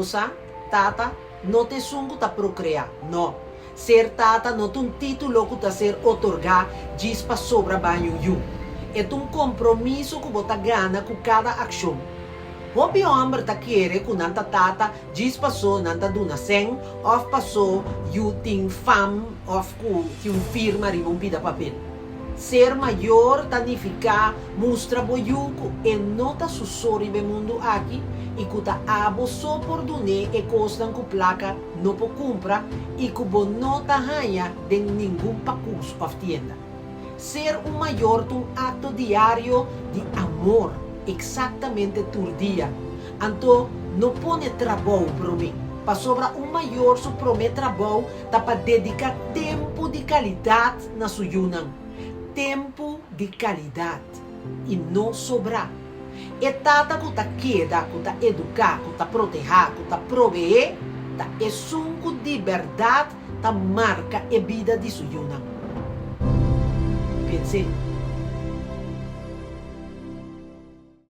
Bo sa, tata no ta esun ku ta prokreá, no. Ser tata no ta un título ku ta ser otorgá djis pasobra baña un yu. E ta un kompromiso ku bo ta gana ku kada akshon. Hopi hòmber ta kere ku nan ta tata djis pasó nan ta duna sèn òf pasó yu tin fam òf ku tin un firma riba un pida papel. Ser mayor ta nifiká mustra bo yu ku e no ta su so riba e mundu aki i ku ta abo so por dun'é e kosnan ku plaka no por kumpra i ku bo no ta haña den ningun pakus òf tienda. Ser un mayor ta un akto diario di amor, eksaktamente tur dia. Anto no pone trabou promé, pasobra un mayor su promé trabou ta pa dediká tempu di kalidat na su yunan. Tempu di kalidat i no sobrá. E tata ku ta keda, ku ta eduká, ku ta protehá, ku ta proveé, ta esun ku di bèrdat ta marka e bida di su yunan. Pens'é.